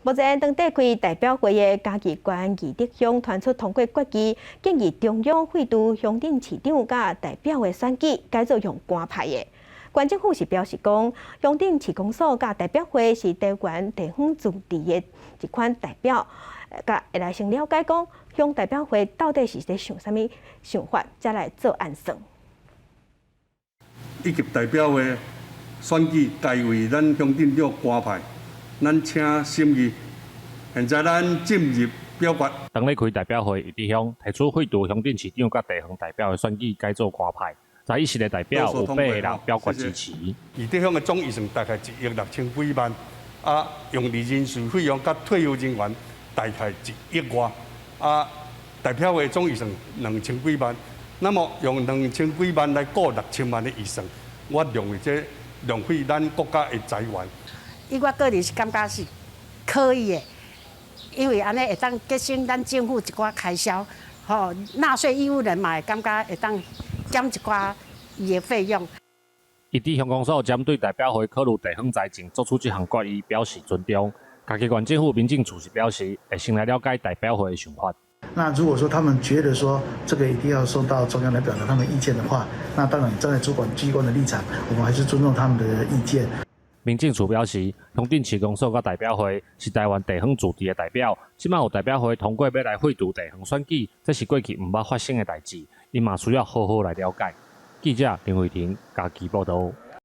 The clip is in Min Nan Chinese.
目前當地開代表會的嘉義縣義德鄉傳出通過決議，建議中央廢除鄉鎮市長佮代表的選舉，改做用官派的。縣政府是表示講，鄉鎮市公所佮代表會是台灣地方自治的一款代表，佮會來先了解講鄉代表會到底是咧想啥物想法，才來做按算。以及代表會選舉改為咱鄉鎮長官派，咱請審議。現在咱進入表決。當咧開代表會，義德鄉提出廢除鄉鎮市長佮地方代表的選舉，改做官派。在議席的代表有八個人表決支持。義德鄉的總預算大概1億6千幾萬，啊，用佇人事費用佮退休人員大概1億外，啊，代表會總預算2千幾萬，那麼用兩千幾萬來顧6000萬的預算，我認為這浪費咱國家的財源。以我個人是感覺是可以的。因為按呢會當節省咱政府一寡開銷，吼，納稅義務人嘛會感覺會當減一寡伊的費用。義德鄉公所針對代表會考慮地方財政作出這項決議表示尊重。嘉義縣政府民政處是表示會先來了解代表會的想法。那如果說他們覺得說這個一定要送到中央來表達他們意見的話，那當然站在主管機關的立場，我們還是尊重他們的意見。民政處表示，鄉鎮市公所佮代表會是台灣地方自治的代表，這擺有代表會通過欲來廢除地方選舉，這是過去毋捌發生的代誌，𪜶嘛需要好好來了解。記者林慧婷嘉義報道。